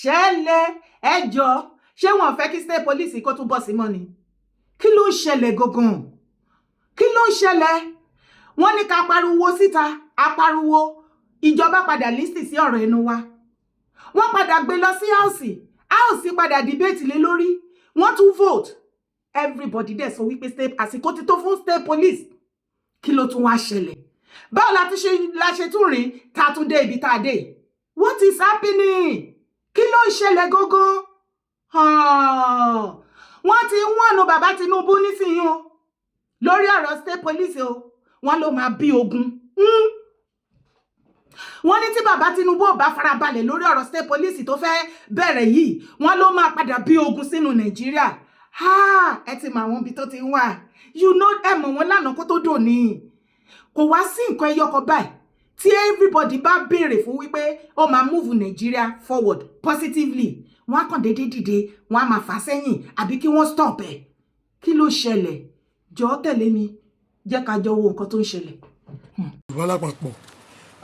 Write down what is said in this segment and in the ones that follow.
Ṣẹlẹ̀. Ẹ jọ, ṣé wọn fẹ́ kí state police kó tún bọ̀ sí mọ́ ni? Kí ló ń ṣẹlẹ̀ gangan? Kí ló ń ṣẹlẹ̀? Wọ́n ní ká pariwo síta, a pariwo, ìjọba padà listen sí ọ̀rọ̀ ẹnu wa. Wọ́n padà gbé lọ sí House, House padà debate lé lórí, wọ́n tún vote. Everybody dẹ̀ sọ wípé state, àsìkò ti tó fún state police. Kí ló tún wá ṣẹlẹ̀? Báwo la ti ṣe la ṣe tún rìn tá a tún dé ibi tá a dé? What is happening? Kí ló ń ṣẹlẹ̀ gangan? Wọ́n ti ń wọ̀nù bàbá Tinubu nísìnyí o lórí ọ̀rọ̀ state police o. Wọ́n ló máa bí ogun. Wọ́n ní tí bàbá Tinubu ò bá farabalẹ̀ lórí ọ̀rọ̀ state police tó fẹ́ bẹ̀rẹ̀ yìí, wọ́n ló máa padà bí ogun sínú Nàìjíríà. Ẹ ti mọ àwọn ibi tó ti ń wà, ẹ mọ̀ wọ́n lánàá kó tó dòní. Kò wá sí nǹkan ẹyọ kan báyìí tí everybody bá béèrè fún wípé ó máa move Nigeria forward positively, wọ́n á kàn déédéé dìde, wọ́n á máa fà sẹ́yìn àbí kí wọ́n stop ẹ̀. Kí ló ṣẹlẹ̀? Jọ̀ọ́, tẹ̀lé mi, jẹ́ ká jọ wo nǹkan tó ń ṣẹlẹ̀. Yorùbá lápapọ̀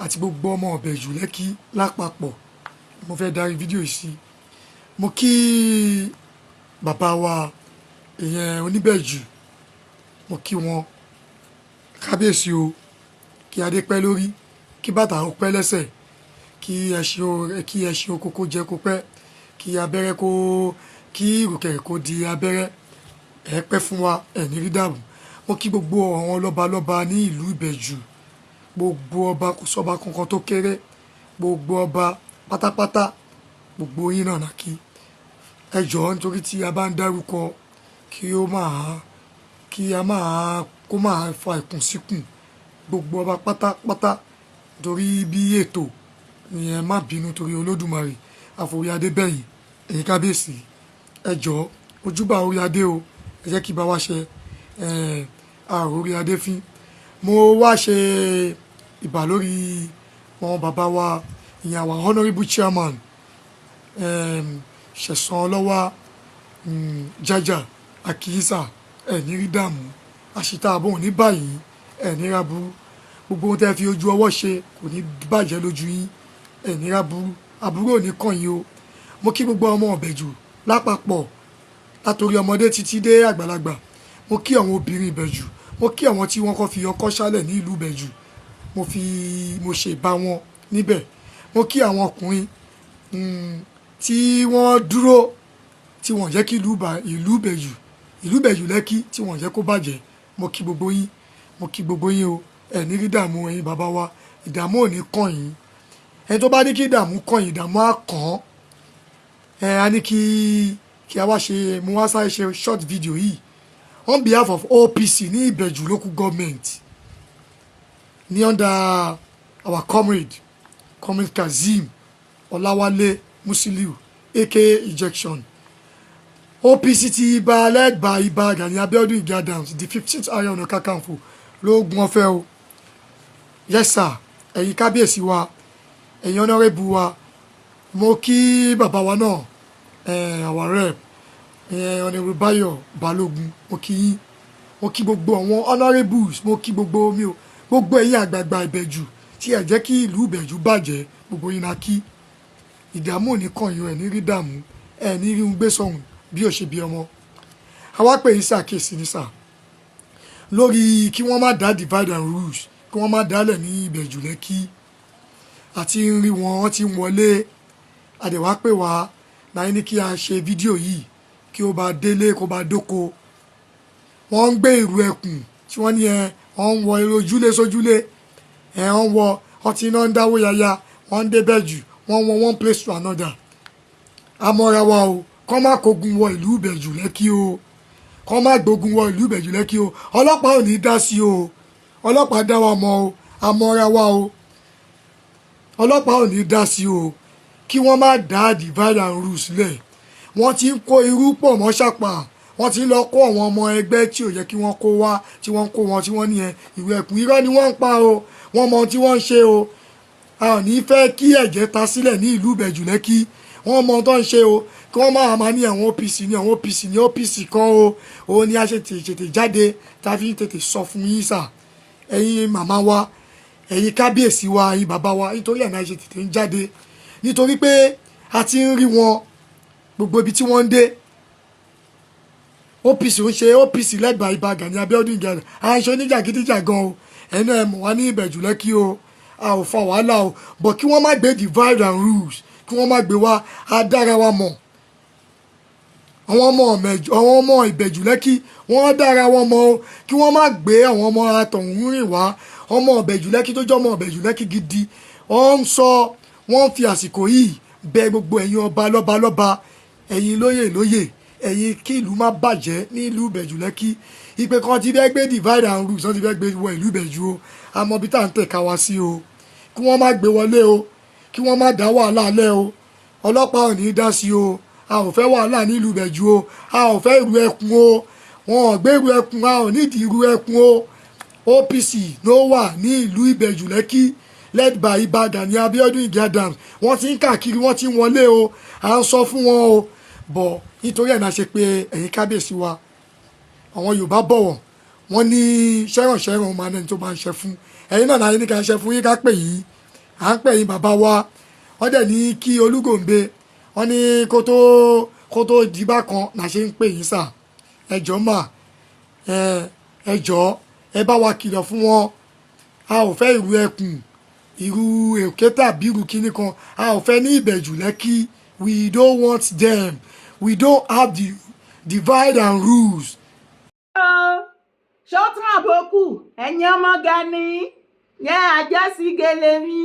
àti gbogbo ọmọ Ìbẹ̀jú Lẹ́kì lápapọ̀, mo fẹ́ darí fídíò yìí sí. Mo kí bàbá wa, ìyẹn Oníbẹ̀jù, mo kí wọn, kábíyèsí o. Kí adé pẹ́ lórí, kí bàtà ó pẹ́ lẹ́sẹ̀, kí ẹṣin oko kó jẹ́ kó pẹ́, kí abẹ́rẹ́ kó kí ìrùkẹ̀rẹ̀ kó di abẹ́rẹ́. Ẹ pẹ́ fún wa, ẹ̀ ní rí dààmú. Mo kí gbogbo àwọn lọ́balọ́ba ní ìlú Ìbẹ̀jú, gbogbo ọba, kò sọ́ba kankan tó kéré, gbogbo ọba pátápátá, gbogbo yín náà nà kí. Ẹ jọ̀ọ́, nítorí tí a bá ń dárúkọ, kí ó máa kí a máa kó máa fa ìkùnsíkùn, gbogbo ọba pátápátá, torí bí ètò ni, ẹ má bínú torí Olódùmarè àforí adé bẹ̀yìn. Ẹ̀yin kábíyèsí, ẹ jọ̀ọ́, ojúbà orí adé o, ẹ jẹ́ kí bá wa ṣe àrò orí adé fín. Mo wá ṣe ìbà lórí wọn bàbá wa, ìyẹn our honourable chairman, Ṣẹ̀san Ọlọ́wà Jájà Àkíyísà. Ẹ̀ ní rí dààmú, àṣìta àbọ̀ ní báyìí, ẹ̀ ní ra burú. Gbogbo ohun tẹ́ fi ojú ọwọ́ ṣe kò ní bàjẹ́ lójú yín. Ẹ̀ ní ra burú, àbúrò ò ní kàn yín o. Mo kí gbogbo ọmọ Ìbẹ̀jù lápapọ̀, látòrí ọmọdé títí dé àgbàlagbà. Mo kí àwọn obìnrin Ìbẹ̀jù, mo kí àwọn tí wọ́n kọ́ fi ọkọ́ ṣálẹ̀ ní ìlú Ìbẹ̀jù, mo fi mo ṣe bá wọn níbẹ̀. Mo kí àwọn ọkùnrin tí wọ́n dúró, tí wọ́n jẹ́ kí ìlú Ìbẹ̀jù, ìlú Ìbẹ̀jù Lẹ́kì, tí wọ́n jẹ́ kó bàjẹ́. Mo kí gbogbo yín, mo kí gbogbo yín o. Ẹ̀ ní rí dààmú. Ẹ̀yin bàbá wa, ìdààmú ò ní kàn yín. Ẹni tó bá ní kí ìdààmú kàn yín, ìdààmú á kàn án. Ẹ á ní kí a wá ṣe, mo wá sáré ṣe short video yìí on behalf of OPC ní Ìbẹ̀jù Local Government, ní under our comrade Kazeem Ọláwálé Musiliu, aka Injection. OPC ti ibà, led by Ibà Gani Abiodun Ige Adams, the 15th Ààrẹ Ọ̀nà Kakanfò lóògùn ọ̀fẹ́ o. Yes sir. Ẹ̀yin kábíyèsí wa, ẹ̀yin honourable wa, mo kí bàbá wa náà, our rep, Honourable Báyọ̀ Balógun, mo kí yín. Mo kí gbogbo àwọn honourables, mo kí gbogbo mi o, gbogbo ẹ̀yin àgbààgbà Ìbẹ̀jù tí ẹ jẹ́ kí ìlú Ìbẹ̀jù bàjẹ́, gbogbo yín na kí. Ìdààmú ò ní kàn yín, ẹ̀ ní rí dààmú, ẹ̀ ní rí ń gbé sọ̀hún bí ó ṣe bí ọmọ. Àwa pè yín ṣàkíyèsí ní sà lórí kí wọ́n má dá divide and rules, kí wọ́n má dálẹ̀ ní Ìbẹ̀jù Lẹ́kì. Àti ń rí wọn, wọ́n ti ń wọlé àdẹ̀wá pè wá láyé ní kí a ṣe fídíò yìí kí ó bá délé kó bá dóko. Wọ́n ń gbé ìrù ẹkùn tí wọ́n ní ẹ wọ́n ń wọ ojúlé sójúlé ẹ, wọ́n wọ wọ́n ti iná ń dáwó yaya, wọ́n ń débẹ̀ jù, wọ́n wọ one place to another. Amọ́ra wa o, kọ́ má kógun wọ ìlú Ìbẹ̀jù Lẹ́kì o, kọ́ má gbógun wọ ìlú Ìbẹ̀jù Lẹ́kì o. Ọlọ́pàá ò ní dá sí o, ọlọ́pàá dá wa mọ̀ o, amọ́ra wa o, ọlọ́pàá ò ní dá sí o. Kí wọ́n má dá divide and rule sílẹ̀. Wọ́n ti ń kó irú pọ̀ mọ́ ṣàpà, wọ́n ti ń lọ kó àwọn ọmọ ẹgbẹ́ tí ò yẹ kí wọ́n kó wá, tí wọ́n kó wọn, tí wọ́n ní ẹ ìwé ẹ̀kún. Irọ́ ni wọ́n ń pa o, wọ́n mọ ohun tí wọ́n ń ṣe o. A ò ní fẹ́ kí ẹ̀jẹ̀ ta sílẹ̀ ní ìlú Ìbẹ̀jù Lẹ́kì. Wọ́n mọ ohun tó ń ṣe o. Kí wọ́n máa máa ní àwọn OPC ní àwọn OPC ní OPC kan o. Òun ni a ṣe tètè jáde, tá a fi tètè sọ fún yín sà, ẹ̀yin màmá wa, ẹ̀yin kábíyèsí wa, ẹ̀yin bàbá wa. Nítorí ẹ̀ náà ṣe tètè ń jáde, nítorí pé A ti ń rí wọn gbogbo ibi tí wọ́n ń dé. OPC ń ṣe OPC lẹ́gbàá Ìbà Gani Abiodun Ige, à ń ṣe oníjàgídíjàgan o. Ẹnu ẹ̀ mọ̀ wá ní Ìbẹ̀jú Lẹ́kì o, a ò fa wàhálà o, but kí wọ́n má gbé divide and rules, kí wọ́n má gbé wá. A dára wa mọ̀, àwọn ọmọ Ìbẹ̀jú Lẹ́kì, wọ́n dára wọn mọ̀ o. Kí wọ́n má gbé àwọn ọmọ atọ̀hún rìn wá. Ọmọ Ìbẹ̀jú Lẹ́kì tó jẹ́ ọmọ Ìbẹ̀jú Lẹ́kì gidi, wọ́n ń sọ, wọ́n ń fi àsìkò yìí bẹ gbogbo ẹ̀yin ọba lọ́ba lọ́ba, ẹ̀yin lóyè lóyè, ẹ̀yin, kí ìlú má bàjẹ́ ní ìlú Ìbẹ̀jú Lẹ́kì. Ìpè kan ti fẹ́ gbé divide and rule, wọ́n ti fẹ́ gbé wọ ìlú Ìbẹ̀jú o. Àmọ́ bí tá à ń tẹ̀ka wá sí o, kí wọ́n má gbé wọlé o, kí wọ́n má dá wàhálà lẹ́ o. Ọlọ́pàá ò ní í dá sí o. A ò fẹ́ wàhálà nílùú Ìbẹ̀jú o. A ò fẹ́ ìrù ẹkùn o. Wọn ò gbé ìrù ẹkùn, a ò nídìí ìrù ẹkùn o. OPC ló wà ní ìlú Ìbẹ̀jú Lẹ́kì, led by Ìbà Gani Abiodun Ige Adams. Wọ́n ti ń káàkiri, wọ́n ti ń wọlé o. À ń sọ fún wọn o bọ̀, nítorí ẹ̀ náà ṣe pé ẹ̀yin kábíyèsí wa. Àwọn Yorùbá bọ̀wọ̀, wọ́n ní ṣẹ́rànṣẹ́ràn máa ní ẹni tó máa ń ṣe fún. Ẹ̀yin náà láyé ní ká ṣe fún yín, ká pè yín. À ń pè yín, bàbá wa. Wọ́n dẹ̀ ní kí Olúgòǹbe, wọ́n ní kó tó di bákan là ṣe ń pè yín sà. Ẹ jọ̀ọ́ mà, ẹ jọ̀ọ́, ẹ bá wa kìlọ̀ fún wọn. A ò fẹ́ ìrù ẹkùn, ìrù èké tàbí ìrù kíní kan. A ò fẹ́ ní Ìbẹ̀jú Lẹ́kì. We don't want them. We don't have the divide and rules. Ṣọ́tún àbókù, ẹ̀yin ọmọ Gani yẹn, ajá sí gèlè mi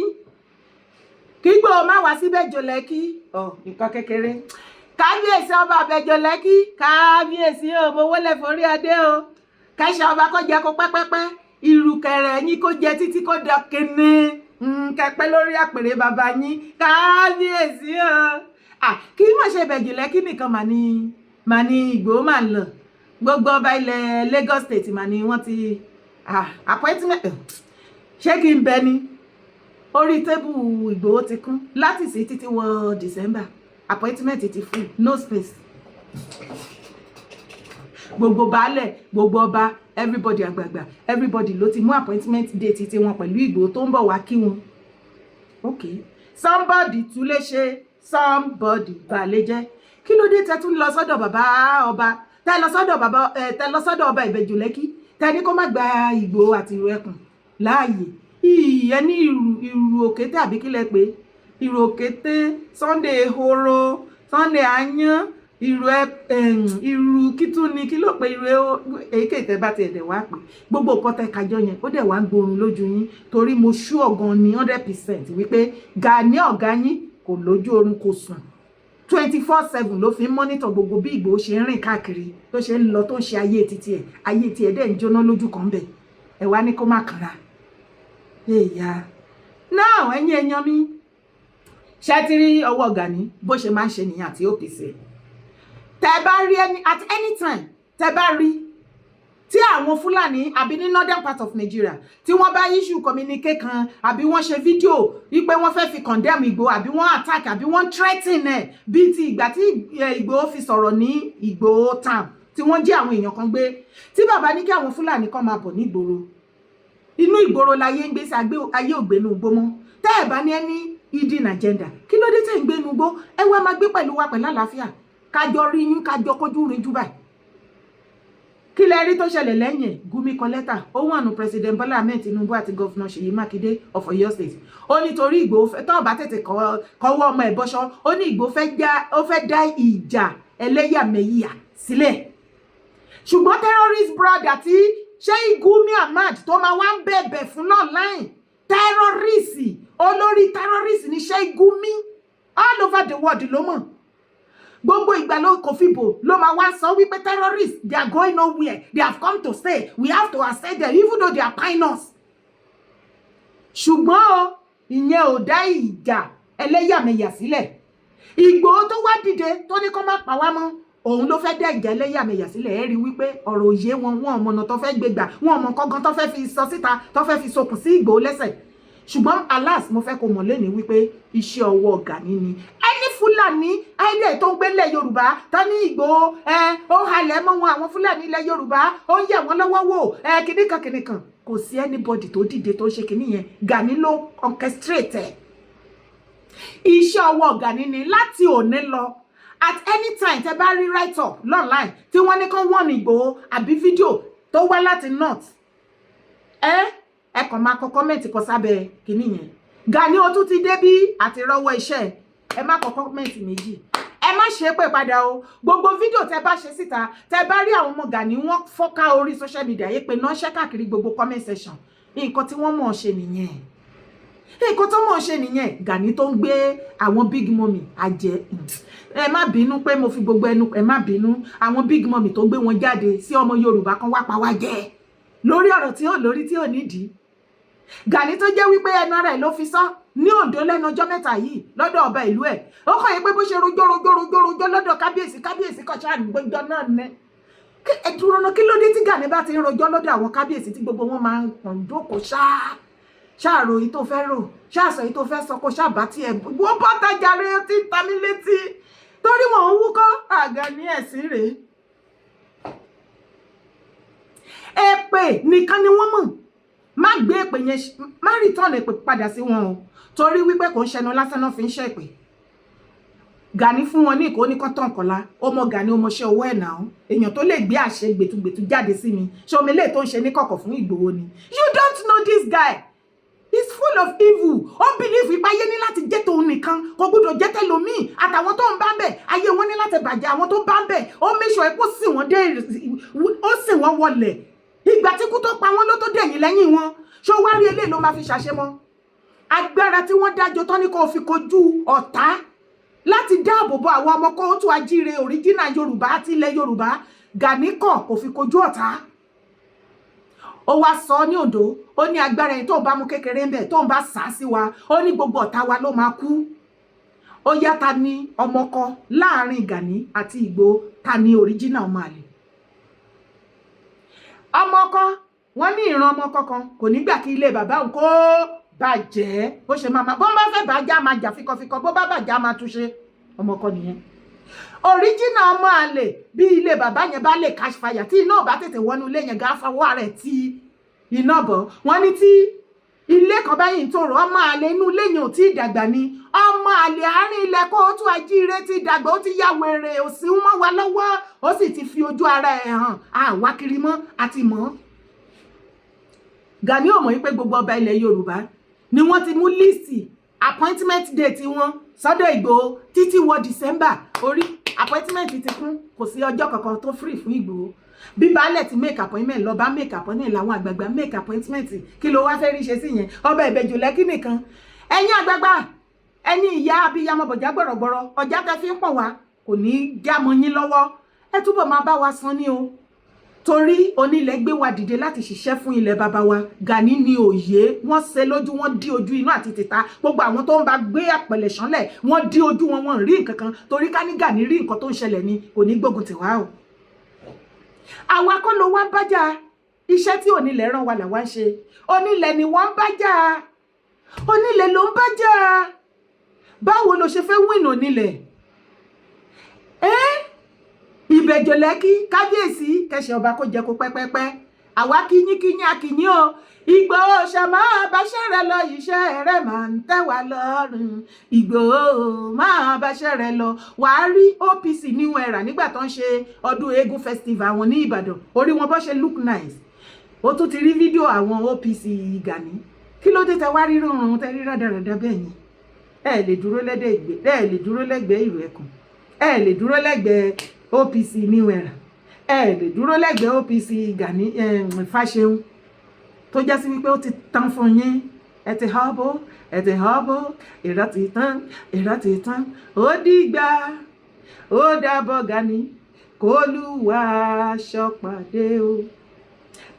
kígbó má wá síbẹ̀ jò Lẹ́kì. Ọ nǹkan kékeré, kábíyèsí ọba àbẹ̀jọ Lẹ́kì, kábíyèsí o, mo wọlé forí adé o. Kẹsàn ọba kó jẹ kó pẹ́pẹ́pẹ́, ìrùkẹ̀rẹ̀ yín kó jẹ títí kó dọ̀kìnní kẹpẹ́ lórí àpèrè bàbá yín, kábíyèsí o. Kí má ṣe Ìbẹ̀jú Lẹ́kì nìkan mà ní Ìgbòho mà ń lọ. Gbogbo ọba ilẹ̀ Lagos State mà ní wọ́n ti appointment. Ṣé kí n bẹ ni orí table Ìgbòho ti kún láti sí títí wọ December? Appointment ti full, no space. Gbogbo baálẹ̀, gbogbo ọba, everybody, àgbààgbà, everybody ló ti mú appointment date títí wọn pẹ̀lú Ìgbòho tó ń bọ̀ wá kí wọn. Ok, somebody tún lè ṣe, somebody balẹ̀ jẹ́. Kí ló dé tẹ́ tún lọ sọ́dọ̀ bàbá ọba, tẹ́ lọ sọ́dọ̀ bàbá ẹ, tẹ́ lọ sọ́dọ̀ ọba Ìbẹ̀jú Lẹ́kì, tẹ́ ní kó má gba Ìgbòho àti ìrù ẹkùn láàyè? Ìyẹn ní ìrù òkété, àbí kílẹ̀ pé ìrù òkété, Sunday ehoro, Sunday ayan, ìrù ẹ, ìrù kítún ni, kí ló pé ìrù èyíkéyìí tẹ́ bá tiẹ̀ dẹ̀ wá pé gbogbo nǹkan tẹ́ kájọ yẹn, ó dẹ̀ wá ń gbórun lójú yín, torí mo ṣú ọ̀gan ní 100% wípé Gani ọ̀gá yín kò lójú oorun, kò sùn. 24/7 ló fi ń monitor gbogbo bí Ìgbòho ṣe ń rìn káàkiri, tó ṣe ń lọ, tó ń ṣe ayé títí ẹ̀. Ayé tiẹ̀ dẹ̀ ń jóná lójú kan bẹ̀. Ẹ̀ wá ní kó má kanra èèyà náà. Ẹ̀yin èèyàn mi, ṣé ti rí ọwọ́ Gani bó ṣe máa ń ṣe nìyẹn àti OPC? Tẹ bá rí ẹni at any time, tẹ bá rí tí àwọn Fúlàní àbí ní northern part of Nigeria tí wọ́n bá issue communique kan, àbí wọ́n ṣe fídíò wípé wọ́n fẹ́ fi condemn Ìgbòho, àbí wọ́n attack, àbí wọ́n threaten ẹ̀, bíi ti ìgbà tí Ìgbòho fi sọ̀rọ̀ ní Ìgbòho town tí wọ́n jí àwọn èèyàn kan gbé, tí bàbá ní kí àwọn Fúlàní kan máa bọ̀ nígboro. Inú ìgboro láyé ń gbé sí, ayé ògbénu igbó mọ́. Tẹ́ ẹ̀ bá ní ẹni hidden agenda, kí ló dé tẹ́ ń gbénu igbó? Ẹ wá máa gbé pẹ̀lú wa pẹ̀lú àlàáfíà, kájọ rí yín, kájọ kójú rin jù báyìí. Kí lẹ rí tó ṣẹlẹ̀ lẹ́yìn ẹ̀? Gumi kọ lẹ́tà ó wà nù President Bola Ahmed Tinubu àti Governor Ṣèyí Mákindé of Ọ̀yọ́ State. Ó nítorí Ìgbòho fẹ́ tọ́ bá tètè kọ́wọ́ ọmọ ẹ̀ bọ́ṣọ́, ó ní Ìgbòho ó fẹ́ dá ìjà ẹlẹ́yàmẹ̀yà sílẹ̀. Ṣùgbọ́n terrorist brother tí Sheikh Gumi Ahmad tó máa wá ń bẹ̀bẹ̀ fún online, terrorist, olórí terrorist ní Sheikh Gumi, all over the world ló mọ̀. Gbogbo ìgbà ló kò fi bò ló máa wá sọ wípé terrorists, they are going nowhere, they have come to stay, we have to accept them even though they are pioneers. Ṣùgbọ́n o, ìyẹn ò dá ìjà ẹlẹ́yàmẹ̀yà sílẹ̀. Ìgbòho tó wá dìde tó ní kó má pa wá mọ́, òun ló fẹ́ dá ìjà ẹlẹ́yàmẹ̀yà sílẹ̀. Ẹ rí wípé ọ̀rọ̀ òye wọn, wọn ọmọnà tó fẹ́ gbé gbà, wọn ọmọ kọ́gan tó fẹ́ fi sọ síta, tó fẹ́ fi sokùn sí Ìgbòho lẹ́sẹ̀. Ṣùgbọ́n alas, mo fẹ́ kó mọ̀ lẹ́ni wípé iṣẹ́ ọwọ́ Gani ni. Ẹni Fúlàní ayé tó ń gbélé Yorùbá tó ní Ìgbòho ẹ ó halẹ̀ mọ́ wọn, àwọn Fúlàní ilẹ̀ Yorùbá, ó ń yẹ̀ wọ́n lọ́wọ́ wò ẹ, kìnnìkan kìnnìkan, kò sí anybody tó dìde tó ń ṣe kìnnì yẹn. Gani ló orchestrate ẹ̀. Iṣẹ́ ọwọ́ Gani ni láti òní lọ. At any time tẹ bá rí write up online tí wọ́n ní kán wọ́n ní Ìgbòho, àbí fídíò tó wá láti north, ẹ kàn máa kọ comment kan sábẹ́ kìíní yẹn: "Gani, o tún ti dé bí àti rọ́wọ́ iṣẹ́." Ẹ má kọ comment méjì, ẹ má ṣe é pé padà o. Gbogbo fídíò tẹ bá ṣe síta, tẹ bá rí àwọn ọmọ Gani, wọ́n fọ́ká orí social media yìí pé náà ṣẹ́ káàkiri gbogbo comment section. Nǹkan tí wọ́n mọ̀ ṣe nìyẹn, nǹkan tó mọ̀ ṣe nìyẹn. Gani tó ń gbé àwọn big mummy àjẹ, ẹ má bínú pé mo fi gbogbo ẹnu, ẹ má bínú, àwọn big mummy tó gbé wọn jáde sí ọmọ Yorùbá kan wá pa wá jẹ lórí ọ̀rọ̀ tí ò lórí, tí ò nídìí. Gani tó jẹ́ wípé ẹnu ara ẹ̀ ló fi sọ ní Oǹdó lẹ́nu ọjọ́ 3 yìí lọ́dọ̀ ọba ìlú ẹ̀, ó kàn yẹ pé bó ṣe rojọ́ rojọ́ rojọ́ rojọ́ lọ́dọ̀ kábíyèsí, kábíyèsí kọ̀ ṣáà gbọ́jọ́ náà ní. Ẹ dúró ná, kí ló dé tí Gani bá ti ń rojọ́ lọ́dọ̀ àwọn kábíyèsí tí gbogbo wọn máa ń kàn jókòó ṣáá ṣáàrò èyí tó fẹ́ rò, ṣáàsọ èyí tó fẹ́ sọ, kó ṣàbá tí ẹ wọ́n bọ́ tajà rẹ̀ tí ń ta mí létí torí wọn ń wúkọ́ àga ní ẹ̀sìn rèé. Èpè nìkan ni wọ́n mọ̀. Má gbé èpè yẹn, má return èpè padà sí wọn o, torí wípé kò ń ṣẹnu lásán náà fi ń ṣèpè. Gani fún wọn ní ìkó ní kọ́tànkọ́lá. Ó mọ Gani, ó mọṣẹ́ owó ẹ̀ náà. Èèyàn tó lè gbé àṣẹ gbẹtugbẹtu jáde sí mi, ṣé omi lè tó ń ṣe ní kọ̀kọ̀ fún Ìgbòho ni? You don't know this guy. He's full of evil. Ó believe ipá ayé ní láti jẹ́ tòun nìkan, kò gbúdọ̀ jẹ́ tẹlòmíì. Àtàwọn tó ń bá ń bẹ̀, ayé wọn ní láti bàjẹ́. Àwọn tó bá ń bẹ̀, ó make sure pé ó sì wọ́n dé, ó sì wọ́n wọlẹ̀. Ìgbà tí kú tó pa wọ́n ló tó dẹ̀yìn lẹ́yìn wọn. Ṣó wá rí eléyìí ló máa fi ṣàṣemọ́ agbára tí wọ́n dájọ́ tán ní kó fi kojú ọ̀tá láti dáàbò bo àwọn ọmọ kóòtù ajíire òríjìnà Yorùbá àti ilẹ̀ Yorùbá? Gani kọ̀, kò fi kojú ọ̀tá. Ó wá sọ ní Oǹdó, ó ní agbára ẹni tó ń bá mú kékeré ń bẹ̀, tó ń bá sá sí wa, ó ní gbogbo ọ̀tá wa ló máa kú. Ó yá, ta ni ọmọkọ láàrin Gani àti Ìgbòho? Ta ni òríjìnà ọmọ àlè ọmọ ọkọ? Wọn ní ìran ọmọ kankan kò ní gbà kí ilé bàbá òun kó bàjẹ́. Bó ṣe máa bó bá fẹ́ bàjẹ́, á máa jà fíkọfíkọ, bó bá bàjẹ́, á máa túnṣe. Ọmọ ọkọ nìyẹn. Original ọmọ àlè, bí ilé bàbá yẹn bá lè catch fire, tí iná ò bá tètè wọnú ilé yẹn, gá fọwọ́ rẹ̀ tí iná bọ̀. Wọ́n ní tí ilé kan báyìí ń tòrò, ọmọ àlè inú ilé yẹn ò tí ì dàgbà ni. Ọmọ àlè àárín ilẹ̀ kóòtù ajíire ti dàgbà, ó ti ya wèrè, òsì ń mọ́ wa lọ́wọ́, ó sì ti fi ojú ara ẹ̀ hàn. Àwa kiri mọ́ àti mọ́. Gani ò mọ̀ wípé gbogbo ọba ilẹ̀ Yorùbá ni wọ́n ti mú list appointment date wọn sọ́dọ̀ Ìgbòho títí wọ December. Orí appointment ti kún, kò sí ọjọ́ kankan tó free fún Ìgbòho. Bí baálẹ̀ ti make appointment, lọ́ba make appointment, làwọn àgbààgbà make appointment. Kí ló wá fẹ́ rí ṣe sí yẹn? Ọba Ìbẹ̀jù Lẹ́kì nìkan. Ẹ̀yin àgbààgbà, ẹ̀yin ìyá abiyamọ bọ̀já gbọ̀rọ̀gbọ̀rọ̀, ọjà tẹ fi ń pọ̀ wá kò ní í já mọ́ yín lọ́wọ́. Ẹ túbọ̀ máa bá wa san ní o, torí onílẹ̀ gbé wa dìde láti ṣiṣẹ́ fún ilẹ̀ bàbá wa. Gani ní òye wọ́n ṣe lójú, wọ́n dí ojú inú àti tìta. Gbogbo àwọn tó ń bá gbé àpẹ̀lẹ̀ ṣánlẹ̀, wọ́n dí ojú wọn, wọ́n rí nǹkan kan. Torí ká ní Gani rí nǹkan tó ń ṣẹlẹ̀ ni, kò ní gbógun tiwa o. Àwa kọ́ ló wá bájà. Iṣẹ́ tí onílẹ̀ rán wa làwa ń ṣe. Onílẹ̀ ni wọ́n ń bájà, onílẹ̀ ló ń bájà. Báwo ló ṣe fẹ́ win onílẹ̀ ẹ́? Ìbẹ̀jọ̀ Lẹ́kí, kábíyèsí kẹsẹ̀ ọba kó jẹ kó pẹ́pẹ́pẹ́. Àwa kíyín kíyín akíyín o. Ìgbòho ṣe máa báṣẹ́ rẹ lọ, iṣẹ́ rẹ máa ń tẹ́ wa lọ́rùn. Ìgbòho máa báṣẹ́ rẹ lọ. Wàá rí OPC New Era nígbà tó ń ṣe ọdún eégún festival wọn ní Ìbàdàn, orí wọn bó ṣe look nice. Ó tún ti rí fídíò àwọn OPC Gani. Kí ló dé tẹ wá rí rọrùn tẹ rí rádaràda bẹ́ẹ̀ yẹn? Ẹ lè dúró lẹ́gbẹ̀ẹ́, ẹ lè dúró lẹ́gbẹ̀ẹ́ ìlú ẹkùn, ẹ lè dúró lẹ́gbẹ̀ẹ́ OPC New Era, ẹ lè dúró lẹ́gbẹ̀ẹ́ OPC Gani Fáṣẹ̀hùn, tó já sí wípé ó ti tán fún yín. Ẹ ti họ́bó, ẹ ti họ́bó, ìrọ́ ti tán, ìrọ́ ti tán. Ó dìgbà, ó dàbọ̀ Gani, kólúwa ṣọ́pàdé o.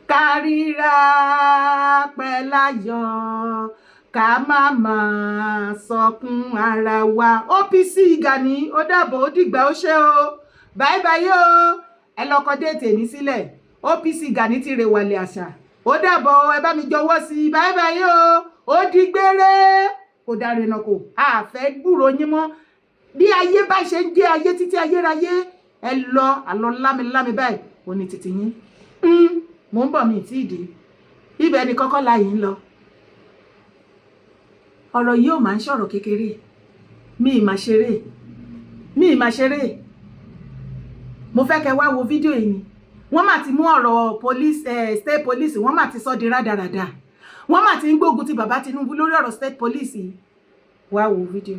Kárírà pẹ̀láyọ̀, ká má máa sọkún ara wa. OPC Gani, ó dàbọ̀, ó dìgbà, ó ṣe o. Bye bye o. Ẹ lọ kọ date ní sílẹ̀. OPC Gani ti rè wàlẹ̀ àṣà. Ó dàbọ̀, ẹ bá mi jọ̀wọ́ sí i. Bye bye o, ó di gbére, kò dárinà, kò àfẹ́ gbúrò yín mọ́. Bí ayé bá ṣe ń jẹ́ ayé títí ayérayé, ẹ lọ àlọ́ lámilámi báyìí ó ní títí yín. Mò ń bọ̀, mi ì tí ì dé ibẹ̀ ni kọ́kọ́ láyé ń lọ. Ọ̀rọ̀ yìí ò máa ń ṣọ̀rọ̀ kékeré. Mi ì mà ṣeré, mi ì mà ṣeré. Mo fẹ́ kẹ́ wá wo fídíò yìí ni. Wọ́n mà ti mú ọ̀rọ̀ police, state police, wọ́n mà ti sọ di rádaràda. Wọ́n mà ti ń gbógun ti bàbá Tinubu lórí ọ̀rọ̀ state police yìí. Wá wo fídíò.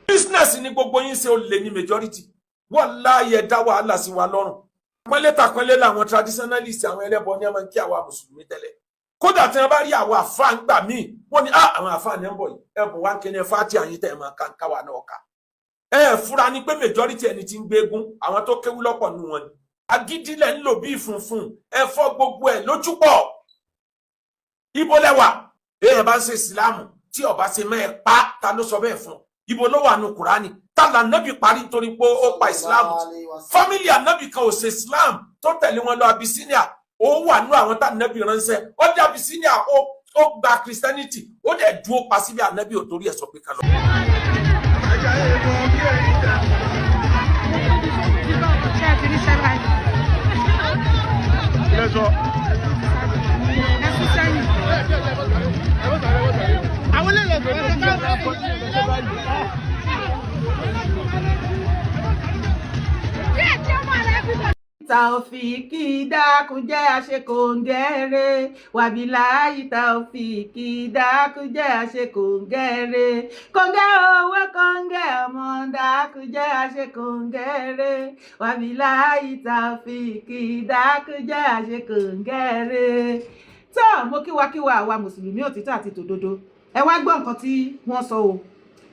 Business ni gbogbo yín ṣe, ó lè ní majority. Wọ́n láàyè dá wàhálà sí wa lọ́rùn. Pọ́nlé tàpọ́nlé làwọn traditionalist, àwọn ẹlẹ́bọ ní ọmọ kí àwa mùsùlùmí tẹ́lẹ̀. Kódà tí wọ́n bá rí àwọn àfa ń gbà míì, wọ́n ní, "Ah, àwọn àfa ní ń bọ̀ yìí, ẹ̀bùn wa ń kéde fáti àyín tẹ̀ ẹ̀ máa ká káwa náà ká." Ẹ fura ni pé majority ẹni tí ń gbégún, àwọn tó kéwú lọ́pọ̀ nù wọn ni. Agídílẹ̀ ń lò bí funfun, ẹ fọ́ gbogbo ẹ̀ lójúpọ̀. Ibo lẹ́wà èèyàn bá ń ṣe ìsìláàmù tí ọba ṣe mẹ́ ẹ pa, ta ló sọ bẹ́ẹ̀ fún ọ? Ibo ló wà nù Kùránì? Ta là nábì parí nítorí pé ó pa ìsìláàmù? Family ànábì kan ò ṣe islam tó tẹ̀lé wọn lọ Abyssinia. Ó wà nú àwọn tá ànábì ránṣẹ́. Ó dé Abyssinia, ó gba Christianity, ó dẹ̀ dúró pa síbi ànábì ò torí ẹ̀ sọ pé ká lọ. Ṣé ẹ ti rí sẹ́wà yìí? Ẹ sún sẹ́yìn. Àwọn ilé ìlọsọ. Taofiki, dákun jẹ́ àṣekòǹgẹ́rẹ́. Wàbíláyì Taofiki, dákun jẹ́ àṣekòǹgẹ́rẹ́. Kòǹgẹ́ owó, kòǹgẹ́ ọmọ, dákun jẹ́ àṣekòǹgẹ́rẹ́. Wàbíláyì Taofiki, dákun jẹ́ àṣekòǹgẹ́rẹ́. Tó mo kíwakíwa àwa mùsùlùmí òtítọ́ àti tòdodo, ẹ wá gbọ́ nǹkan tí wọ́n sọ o.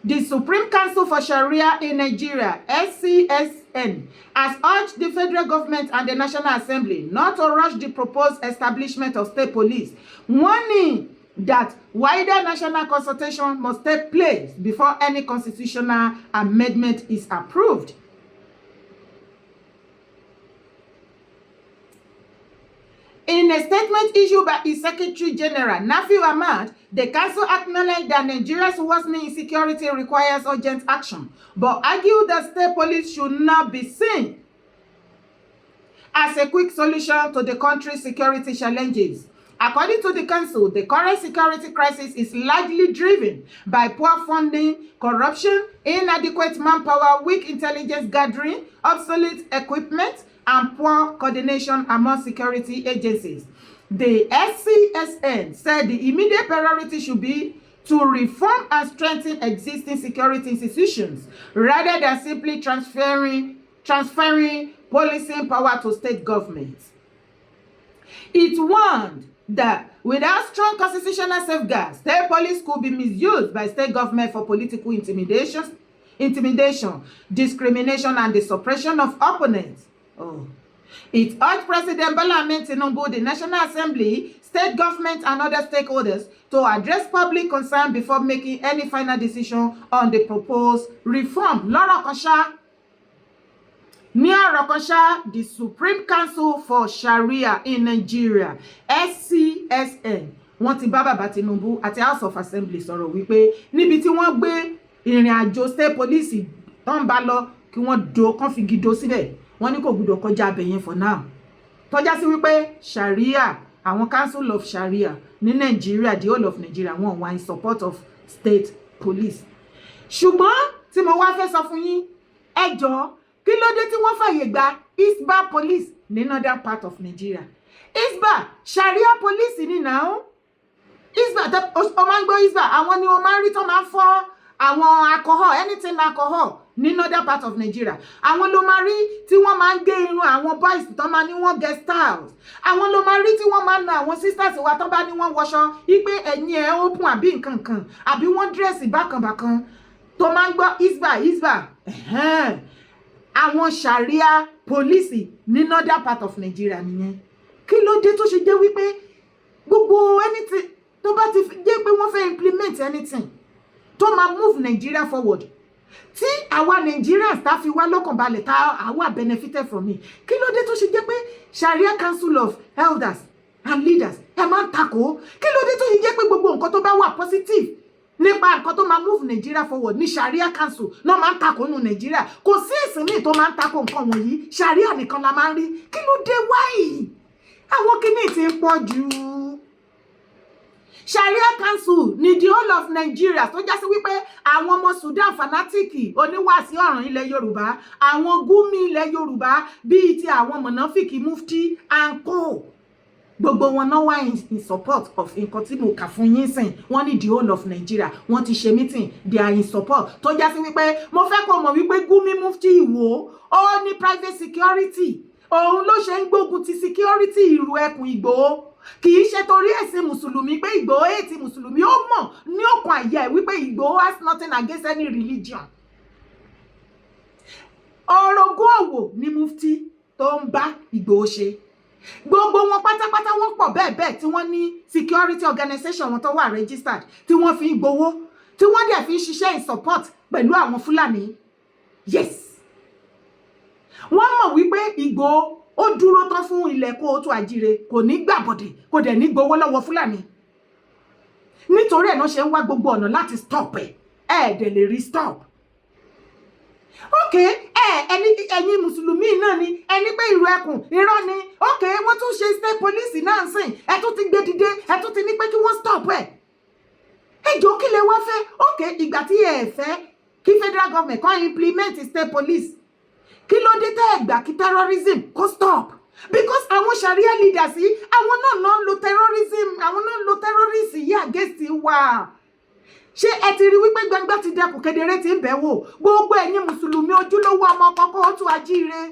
The Supreme Council for Sharia in Nigeria, SCSN, has urged the federal government and the National Assembly not to rush the proposed establishment of state police, warning that wider national consultation must take place before any constitutional amendment is approved. In a statement issued by its Secretary General, Nafiu Ahmad, the council acknowledged that Nigeria's worsening insecurity requires urgent action, but argued that state police should not be seen as a quick solution to the country's security challenges. According to the council, the current security crisis is largely driven by poor funding, corruption, inadequate manpower, weak intelligence gathering, obsolete equipment, and poor coordination among security agencies. The SCSN said the immediate priority should be to reform and strengthen existing security institutions rather than simply transferring policing power to state governments. It warned that without strong constitutional safeguards, state police could be misused by state government for political intimidation, discrimination, and the suppression of opponents. Oh. It urged President Bola Ahmed Tinubu, the National Assembly, state government, and other stakeholders to address public concern before making any final decision on the proposed reform. Lọ́rọ̀ kan ṣá, ní ọ̀rọ̀ kan ṣá, the Supreme Council for Sharia in Nigeria, SCSN, wọ́n ti bá bàbá Tinubu àti House of Assembly sọ̀rọ̀ wípé níbi tí wọ́n gbé ìrìn àjò state police tó ń bá lọ, kí wọ́n do kán fi gido síbẹ̀. Wọ́n ní kò gbúdọ̀ kọjá abẹ yẹn for now. Tọ́já sí wípé Sharia, àwọn Council of Sharia ní Nigeria, the whole of Nigeria, wọ́n wà in support of state police. Ṣùgbọ́n tí mo wá fẹ́ sọ fún yín, ẹ jọ̀ọ́, kí ló dé tí wọ́n fàyè gba Hisbah police ní northern part of Nigeria? Hisbah, Sharia police ní now. Hisbah, o máa ń gbọ́ Hisbah, àwọn ni o máa ń rí tó máa ń fọ́ àwọn alcohol, anything alcohol ní northern part of Nigeria. Àwọn ló máa rí tí wọ́n máa ń gé irun àwọn boys tó máa ní wọ́n get styles. Àwọn ló máa rí tí wọ́n máa ń na àwọn sisters wa tó bá ní wọ́n wọṣọ wípé ẹ̀yìn ẹ̀ open àbí nǹkan kan, àbí wọ́n dress bákanbákan. Tó máa ń gbọ́ Hisbah, Hisbah, àwọn Sharia police ní northern part of Nigeria nìyẹn. Kí ló dé tó ṣe jẹ́ wípé gbogbo anything tó bá ti jẹ́ pé wọ́n fẹ́ implement anything tó máa move Nigeria forward, tí àwa Nigerians tá fi wá lọ́kàn balẹ̀, tá àwa benefited from it, kí ló dé tó ṣe jẹ́ pé Sharia Council of Elders and Leaders, ẹ máa ń takò. Kí ló dé tó yẹ jẹ́ pé gbogbo nǹkan tó bá wà positive nípa nǹkan tó máa move Nigeria forward ní Sharia Council náà máa ń takò nù Nigeria? Kò sí ẹ̀sìn míì tó máa ń takò nǹkan wọ̀nyí, Sharia nìkan la máa ń rí. Kí ló dé? Wáyì àwọn kinní ti ń pọ̀ jù. Sharia Council ní the whole of Nigeria, tó já sí wípé àwọn ọmọ Sudan fanatic oníwàásí ọ̀ràn ilẹ̀ Yorùbá, àwọn Gumi ilẹ̀ Yorùbá, bíi ti àwọn mọ̀nàfíkì mufti and co, gbogbo wọn náà wà in support of nǹkan tí mo kà fún yín sìn. Wọ́n ní the whole of Nigeria, wọ́n ti ṣe meeting, they are in support. Tó já sí wípé mo fẹ́ kó mọ̀ wípé Gumi mufti Ìwó, ó ní private security. Òun ló ṣe ń gbógun ti security ìrù ẹkùn Ìgbòho. Kì í ṣe torí ẹ̀sìn mùsùlùmí, pé Ìgbòho ètí mùsùlùmí. Ó mọ̀ ní òkun àyà ẹ̀ wípé Ìgbòho has nothing against any religion. Orogún òwò ní mufti tó ń bá Ìgbòho ṣe. Gbogbo wọn pátápátá, wọ́n pọ̀ bẹ́ẹ̀ bẹ́ẹ̀ tí wọ́n ní security organization wọn tó wà registered, tí wọ́n fi ń gbowó, tí wọ́n dẹ̀ fi ń ṣiṣẹ́ in support pẹ̀lú àwọn Fúlàní. Yes, wọ́n mọ̀ wípé Ìgbòho ó dúró tán fún ilẹ̀ kóòtù àjíire, kò ní gbàbọ̀dẹ̀, kò dẹ̀ ní gbowó lọ́wọ́ Fúlàní. Nítorí ẹ̀ náà ṣe ń wá gbogbo ọ̀nà láti stop ẹ̀. Ẹ̀ dẹ̀ lè rí stop. Ok, ẹ ẹni ẹ̀yin mùsùlùmí náà ni ẹni pé ìrù ẹkùn irọ́ ni. Ok, wọ́n tún ṣe state police náà sìn, ẹ tún ti gbé dìde, ẹ tún ti ní pé kí wọ́n stop ẹ̀. Ẹ jọ̀ọ́, kí lẹ wá fẹ́? Ok, ìgbà tí ẹ fẹ́ kí federal government kan implement state police, kí ló dé tẹ́ ẹ gbà kí terrorism kó stop? Because àwọn Sharia leaders yìí, àwọn náà náà ń lo terrorism, àwọn náà ń lo terrorist yìí against wa. Ṣé ẹ ti rí wípé gbangba ti dẹkùn, kedere ti ń bẹ̀ wò? Gbogbo ẹ̀yin mùsùlùmí ojúlówó ọmọ kọ́kọ́ ó tún ajíire,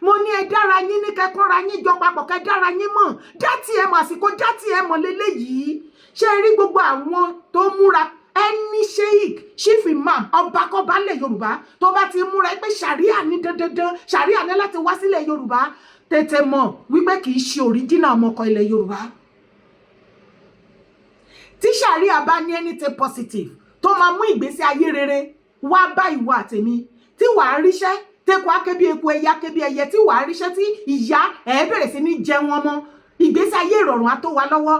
mo ní ẹ dára yín ní kẹkọra yín jọ papọ̀, kẹ dára yín mọ̀, dá tí ẹ mọ̀, àsìkò dá tí ẹ mọ̀ lélẹ́yìí. Ṣé ẹ rí gbogbo àwọn tó múra, ẹni sheik, chief imam, ọbakọba lẹ̀ Yorùbá tó bá ti múra pé Sharia ní dandandan, Sharia ní láti wá sílẹ̀ Yorùbá, tètè mọ̀ wípé kì í ṣe original ọmọkọ ilẹ̀ Yorùbá. Tí Sharia bá ní anything positive tó máa mú ìgbésí ayé rere wá bá ìwọ àtèmi, tí wàá ríṣẹ́, tẹ́kọ̀ akébí eku, ẹyẹ akébí ẹyẹ, tí wàá ríṣẹ́, tí ìyá ẹ̀ bẹ̀rẹ̀ sí ní jẹun ọmọ, ìgbésí ayé ìrọ̀rùn á tó wa lọ́wọ́,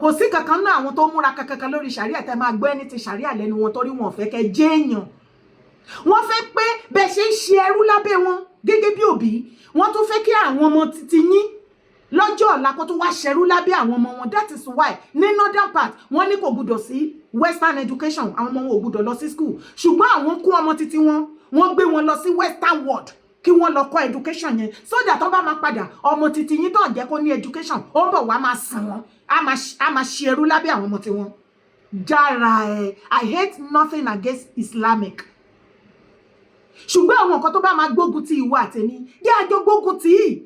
kò sí kankan náà àwọn tó múra kankan lórí Sharia tẹ́ máa gbọ́ ẹni ti Sharia lẹ́nu wọn, torí wọn ò fẹ́ kẹ́ jẹ́ èèyàn. Wọ́n fẹ́ pé bẹ́ẹ̀ ṣe ń ṣe ẹrú lábẹ́ wọn gẹ́gẹ́ bí òbí, wọ́n tún fẹ́ kí àwọn ọmọ titi yín lọ́jọ́ ọ̀la kó tún wá ṣẹrú lábẹ́ àwọn ọmọ wọn. That is why ní northern part, wọ́n ní kò gbúdọ̀ sí western education, àwọn ọmọ wọn ò gbúdọ̀ lọ sí school. Ṣùgbọ́n àwọn kó ọmọ titi wọn, wọ́n gbé wọn lọ sí western world kí wọ́n lọ kọ́ education yẹn, so that tó bá máa padà, ọmọ titi yín tó ń jẹ́ kó ní education, ó ń bọ̀ wá máa sìn wọ́n, á máa ṣe ẹrú lábẹ́ àwọn ọmọ tiwọn. Jára ẹ. I hate nothing against Islamic, ṣùgbọ́n àwọn nǹkan tó bá máa gbógun ti ìwọ àtẹ̀mí, jẹ́ àjọ gbógun tì í,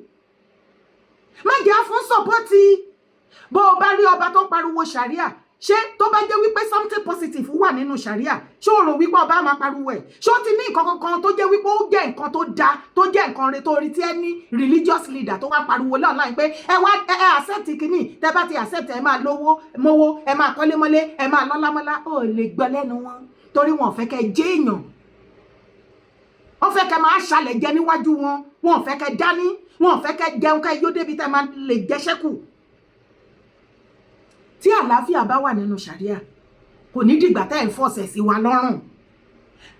má jẹ́ fún support. Bó o bá rí ọba tó ń pariwo Sharia, ṣé tó bá jẹ́ wípé something positive wà nínú Sharia, ṣé o rò wípé ọba máa pariwo ẹ̀? Ṣé ó ti ní nǹkan kankan tó jẹ́ wípé ó jẹ́ nǹkan tó dáa, tó jẹ́ nǹkan rẹ̀, tó rí tí ẹ ní religious leader tó wá pariwo online pé ẹ wá ẹ accept kínní, tẹ bá ti accept, ẹ máa lówó mówó, ẹ máa kọ́lé mọ́lé, ẹ máa lọ́lá mọ́lá? Ó lè gbọ́ lẹ́nu wọn, torí wọn ò fẹ́ kẹ́ jẹ́ èèyàn. Wọ́n fẹ́ kẹ́ máa ṣàlẹ̀ jẹ níwájú wọn. Wọn ò fẹ́ kẹ́ dání, wọn ò fẹ́ kẹ́ jẹun kẹ́ yó débi tẹ́ máa lè jẹ́ṣẹ́kù. Tí àlàáfíà bá wà nínú Sharia, kò ní dìgbà tẹ́ ẹ̀ ń fọ̀sẹ̀ sí wa lọ́rùn.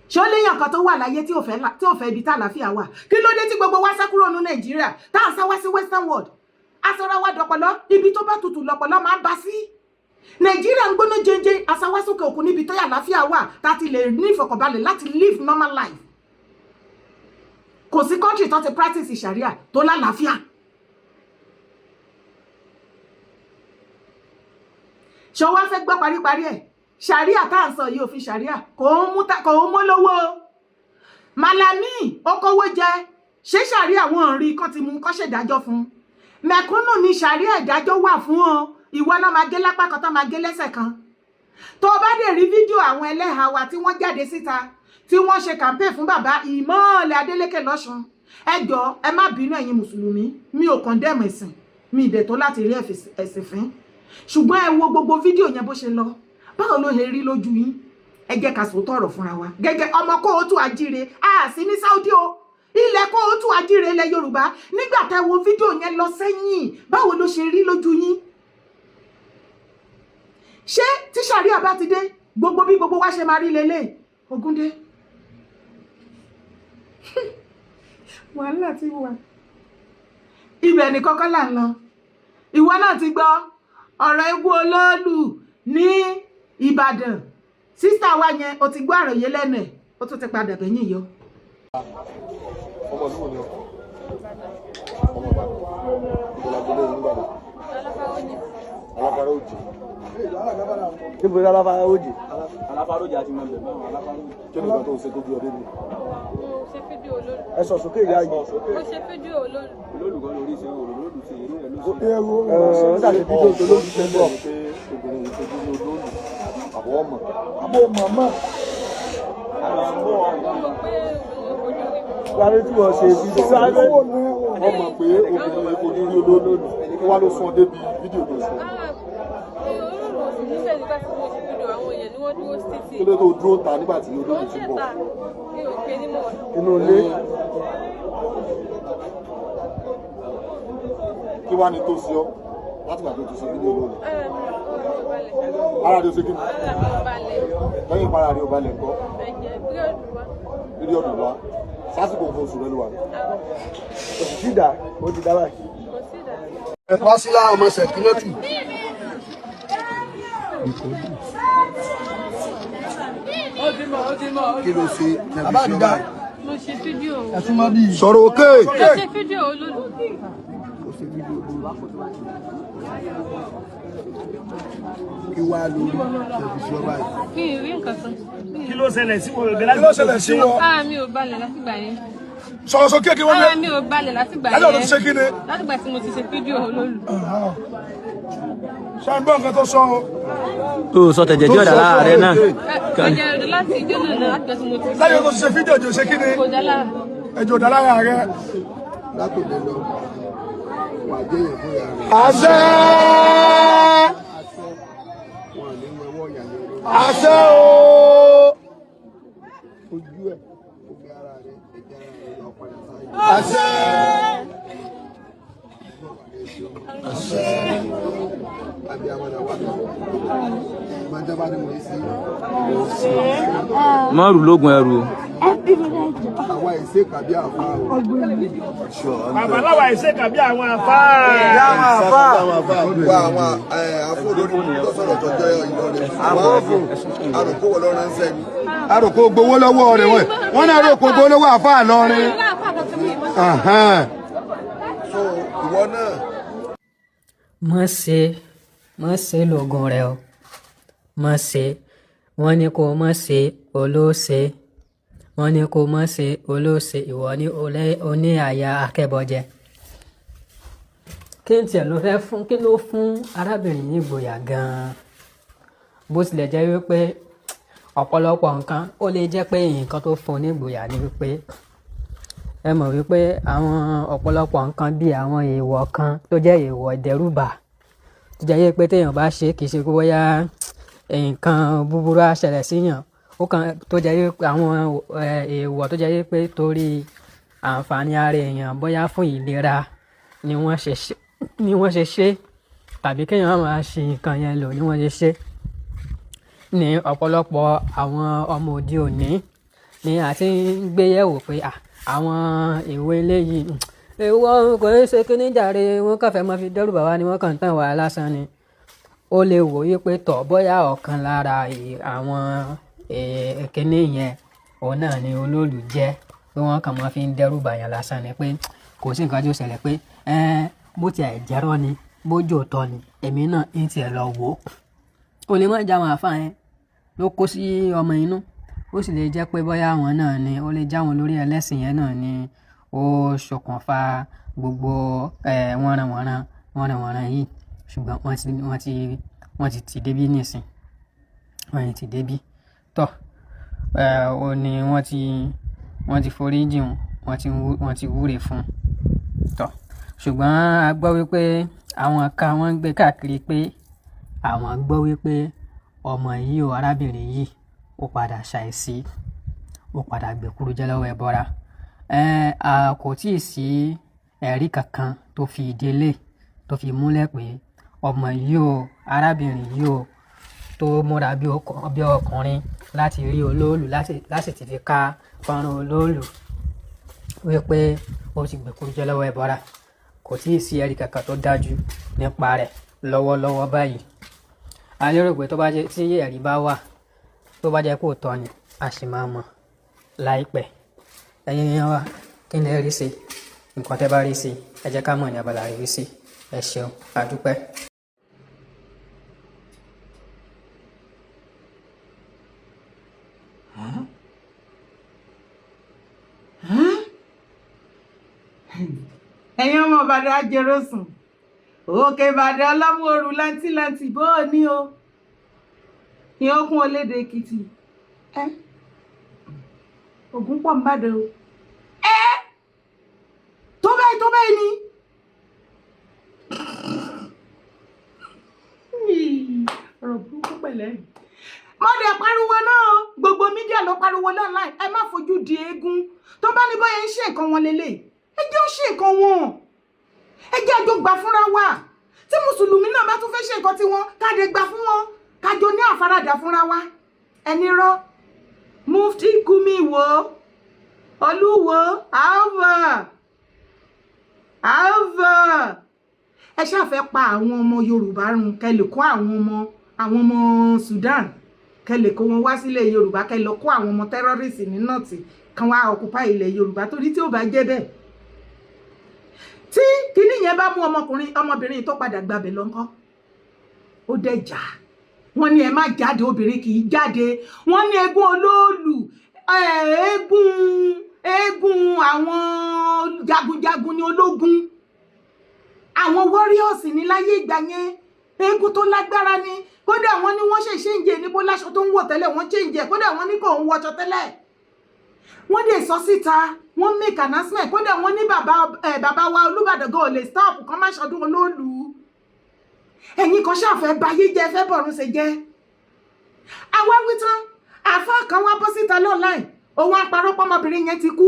Ṣé ó léèyàn kan tó wà láyé tí ò fẹ́ ibi tí àlàáfíà wà? Kí ló dé tí gbogbo wa sá kúrò ní Nàìjíríà, tá à ń sá wá sí western world? Aṣọra wa dọ̀pọ̀lọ́. Ibi tó bá tutù lọ̀pọ̀lọ́ máa ń bá sí. Nàìjíríà ń gbóná jẹjẹ, aṣáwásókè òkun níbi tó yà àlàáfíà wà, tá a ti lè ní ìfọ̀kànbalẹ̀ láti live normal life. Kò sí country tó ti practice Sharia tó lálàáfíà. Ṣé o wá fẹ́ gbọ́ paríparí ẹ̀? Sharia tá à ń sọ yìí, òfin Sharia kò ń mú lówó. Malami ó kówó jẹ, ṣé Sharia wọn rí kán ti mú kán ṣèdájọ́ fún mẹ̀kúnnù ní Sharia ìdájọ́ wà fún ọ? Ìwọ náà máa gé lápá kan, tó máa gé lẹ́sẹ̀ kan. Tó bá dé rí fídíò àwọn ẹlẹ́hàá wa tí wọ́n jáde síta, tí wọ́n ṣe campaign fún bàbá Ìmọ̀ọ́lẹ̀ Adélékè lọ́ṣun, ẹ jọ̀ọ́, ẹ má bínú, ẹ̀yin mùsùlùmí, mi ò condemn ẹ̀sìn mi, ìdẹ̀ tó láti rí ẹ̀sìn fín. Ṣùgbọ́n ẹ wo gbogbo fídíò yẹn bó ṣe lọ, báwo ló ṣe rí lójú yín? Ẹ jẹ́ ká sòótọ́ ọ̀rọ̀ fúnra wa gẹ́gẹ́ ọmọ kóòtù àjíire. A sí ní Saudi o. Ilẹ̀ kóòtù àjíire ilẹ̀ Yorùbá. Nígbà tẹ́ wo fídíò yẹn lọ sẹ́yìn, báwo ló ṣe rí lójú yín? Ṣé tí sàríà bá ti dé, gbogbo bí gbogbo wa ṣe máa rí lélẹ̀? Ogúndé, wàhálà ti wà. Ibẹ̀ ní kọ́kọ́ là ń lọ. Ìwọ náà ti gbọ́ ọ̀rọ̀ ewu olóòlù ní Ìbàdàn. Sister wa yẹn, o ti gbọ́ àròyé lẹ́nu ẹ̀, ó tún ti padà bẹ̀yìn yọ. Ọmọ ìlú wo ni ọ? Ọmọ Ìbàdàn. Ìbọ̀lá gbọ́dọ̀ ìlú Ìbàdàn. Aláfárá Òjì. Níbo ni Aláfárá Òjì? Aláfárá Òjì àti mọ̀lẹ́ mọ́ Aláfárá Òjì. Kí ni nǹkan tó ń ṣe tó bí ọdẹ mi? Mo ṣe fídíò olóòlù. Ẹ sọ sókè, ìyá yìí. Mo ṣe fídíò olóòlù. Olólùkọ́ lórí ṣe òrò lóòlù ṣe irú ẹ̀ ló ṣe. Ẹ ẹ ṣàṣe fídíò tó lójú ṣe ń bọ̀. Pé obìnrin yìí fojú ní olóòlù àbọ̀ ọmọ. Àbò màmá. Mo mọ̀ pé òun fojú rí mi. Sáré tí wọ́n ṣe fídíò. Sáré. Wọ́n mọ̀ pé obìnrin yìí fojú rí olóòlù. Kí wá ló sún ọ débi fídíò tó ṣe? Ah, olóòlù ò sì níbẹ̀ nígbà tí mo ṣe fídíò. Àwọn èèyàn ni wọ́n dúró sí títì. Kí ló tó dúró ta nígbà tí Mo olóòlù ń ti bọ̀? ṣètà mi ò pé ní mo wà. Inú ilé. Kí wá ni tó ṣe ọ́ láti gbà tó ti ṣe fídíò olóòlù? Ara mi ò balẹ̀. Ara rẹ̀ ó ṣe kí ni? Ara mi ò balẹ̀. Lẹ́yìn ìpara rẹ̀ ò balẹ̀ ńkọ́? Ẹ̀jẹ̀ píríọ̀dù wa. Píríọ̀dù wa. Sásìkò nǹkan oṣù rẹ̀ ló wà ní. Kò sì sí ìdá, ó ti dá báyìí. Kò sí ìdá. Wásílà ọmọ Sẹ̀kínátù. Kí ló ṣe? Bàbá àdìdá. Mo ṣe fídíò. Ẹ súnmọ́ bí. Sọ̀rọ̀ òkè. Mo ṣe fídíò olóòlù. Kí wàá lórí tẹ̀sí ọba yìí? Mi ì rí nǹkan kan. Kí ló ṣẹlẹ̀ sí wọn? Kí ló ṣẹlẹ̀ sí wọn? Ara mi ò balẹ̀ látìgbà yẹn. Sọ̀rọ̀ sókè kí wọ́n Ara lé. mi ò balẹ̀ látìgbà Láti ọ̀dọ̀ yẹn. ti ṣe kí ni? Látìgbà tí mo ti ṣe fídíò olóòlù. Ṣé ń gbọ́ nǹkan tó sọ o? Tó sọ tẹ̀jẹ̀ tí ọ̀dà lára rẹ náà. Ẹ̀jẹ̀ rẹ̀ láti ijó náà náà látìgbà tí mo ti ṣe. Láyé tó ti ṣe fídíò jò ṣe kí ni? Kò dá lára. Ẹjọ́ ọ̀dà lára rẹ. Látòdì lọ, wà jẹ́ yẹn fún ìyá rẹ̀. Àṣẹ! Wọn ní wọ́wọ́ ìyá yẹn lórí. Àṣẹ o! Ojú ẹ̀, omi ara rẹ̀, ẹ̀jẹ̀ ara rẹ̀ yọ padà sáyé. Àṣẹ! Abiyamọ náà wà lọ. Májábá ni mo ń sí. Má rù lóògùn ẹrù o. Àwa ìṣe kàbí àfa o. Babaláwa ìṣe kàbí àwọn àfáà. Wá àwọn afọ́lórí tó sọ̀rọ̀ tọ́jọ́ Ìlọrin. Àròkó wọ lọ́rọ̀ ń sẹ́ni. Àròkó gbowó lọ́wọ́ rẹ̀ wọ́n. Wọ́n náà rò kó gbowó lọ́wọ́ àfáà lọ́rin. So ìwọ náà. Má ṣe, má ṣe lóògùn rẹ o, má ṣe. Wọ́n ní kó má ṣe, olóṣè. Wọ́n ní kó má ṣe, olóṣè. Ìwọ ní oní àyà akẹ́bọjẹ. Kí n tiẹ̀ ló fẹ́ fún, kí ló fún arábìnrin yìí gboyà gan-an? Bó tilẹ̀ jẹ́ wípé ọ̀pọ̀lọpọ̀ nǹkan ó lè jẹ́ pé nǹkan tó fún un ní ìgboyà ni wípé ẹ mọ̀ wípé àwọn ọ̀pọ̀lọpọ̀ nǹkan bíi àwọn èèwọ̀ kan tó jẹ́ èèwọ̀ ìdẹ́rùbà, tó jẹ́ wípé téèyàn bá ṣe, kì í ṣe pé bóyá nǹkan búburú á ṣẹlẹ̀ síyàn, ó kàn tó jẹ́ wípé àwọn èèwọ̀ tó jẹ́ wípé torí àǹfààní ara èèyàn, bóyá fún ìlera ni wọ́n ṣe ṣe, ni wọ́n ṣe ṣe, tàbí kéèyàn máa ṣe nǹkan yẹn lò ni wọ́n ṣe ṣe. Ní ọ̀pọ̀lọpọ̀ àwọn ọmọ òde òní ni a ti ń gbé yẹ̀wò pé àwọn ìwé eléyìí, èèwọ̀ kò ní ṣe kíní jàre, wọ́n kàn fẹ́ máa fi dẹ́rù bà wá ni, wọ́n kàn ń tàn wá lásán ni. Ó lè wò yí pé tọ̀, bóyá ọ̀kan lára àwọn kíní yẹn òun náà ni olóòlù jẹ́, pé wọ́n kàn máa fi ń dẹ́rù bà yàn lásán ni, pé kò sí nǹkan tí ó ṣẹlẹ̀, pé bó tiẹ̀ jẹ́rọ́ ni, bójú òótọ́ ni, èmi náà ń tiẹ̀ lọ wò ó. Ó lè má jẹ́ àwọn àáfàá yẹn ló kó sí ọmọ inú, ó sì lè jẹ́ pé bóyá àwọn náà ni, ó lè já wọn lórí ẹlẹ́sìn yẹn náà ni ó ṣokùnfà gbogbo wọ́nranwọ̀nran wọ́nranwọ̀nran yìí. Ṣùgbọ́n wọ́n ti tì débí nísìn, wọ́n ti débí tọ́ ó ní wọ́n ti forí jìn, wọ́n ti wúre fún tọ́. Ṣùgbọ́n a gbọ́ wípé àwọn kan wọ́n ń gbé káàkiri pé àwọn gbọ́ wípé ọmọ yìí o, arábìnrin yìí, ó padà ṣàìsí, ó padà gbèkúrú jẹ́ lọ́wọ́ ẹbọra. Kò tíì sí ẹ̀rí kankan tó fi ìdílé tó fi múlẹ̀ pé ọmọ yìí o, arábìnrin yìí o, tó múra bí ọkùnrin láti rí olóòlù láti ti fi ká fọ́nrán olóòlù wípé ó ti gbèkúrú jẹ lọ́wọ́ ẹbọra. Kò tíì sí ẹ̀rí kankan tó dájú nípa rẹ̀ lọ́wọ́lọ́wọ́ báyìí. A lérò pé tó bá jẹ́ tí ẹ̀rí bá wà, tó bá jẹ́ kó tọ́ ni, a sì máa mọ̀ láìpẹ́. Ẹ̀yin èèyàn wa, kí ni ẹ rí sí nǹkan tẹ́ bá rí sí? Ẹ jẹ́ ká mọ̀ ní abala rí sí. Ẹ ṣeun, a dúpẹ́. Ẹ̀yin ọmọ Ìbàdàn, ajẹrọsùn òkè Ìbàdàn, ọlọ́mú ooru láǹtìláǹtì, bó o ní o ìyókùn olédè Èkìtì ẹ ògùn pọ̀ ń bàdàn o. Ẹ tó bẹ́ẹ̀ tó bẹ́ẹ̀ ni ọ̀rọ̀ burúkú pẹ̀lẹ́. Mo dẹ̀ pariwo náà, gbogbo media ló pariwo online. Ẹ má fojú di eégún tó bá ní bóyá ń ṣe nǹkan wọn lélẹ̀. Ẹ jẹ́ ó ṣe nǹkan wọn, ẹ jẹ́ àjọ gbà fúnra wa. Tí mùsùlùmí náà bá tún fẹ́ ṣe nǹkan tí wọn káde gbà fún wọn, kájọ ní àfaradà fúnra wa. Ẹni rọ Mufti Gumi wo Olúwo, alva alva, ẹ ṣáà pa àwọn ọmọ Yorùbá run, kẹ́ lè kó àwọn ọmọ Sudan, kẹ́ lè kó wọn wá sílẹ̀ Yorùbá, kẹ́ lọ kó àwọn ọmọ terrorist ní North kan wá occupy ilẹ̀ Yorùbá. Torí tí ó bá jẹ́ bẹ́ẹ̀, tí kinní yẹn bá mú ọmọkùnrin ọmọbìnrin tó padà gbabẹ̀ lọ́ńkọ́, ó dẹ̀ jà. Wọ́n ní ẹ má jáde, obìnrin kì í jáde. Wọ́n ní eégún olóòlù, eégún àwọn jagunjagun ní ológun, àwọn warriors ní láyé ìgbà yẹn, eégún tó lágbára ni. Kódà wọ́n ní wọ́n ṣe change níbo láṣọ tó ń wọ̀ tẹ́lẹ̀, wọ́n change. Kódà wọ́n ní kò ń wọṣọ tẹ́lẹ̀, wọ́n dẹ̀ sọ síta, wọ́n make announcement. Kódà wọ́n ní bàbá ẹ̀ bàbá wa Olúbàdàn gan ò lè stop kán má ṣọdún olóòlù. Ẹ̀yin kan ṣàfẹ́ bayé jẹ́, fẹ́ bọ̀run ṣe jẹ́. Àwa wí tán, àáfàá kan wá bọ́ síta online, òun àparọ́ pọ́mọbìnrin yẹn ti kú,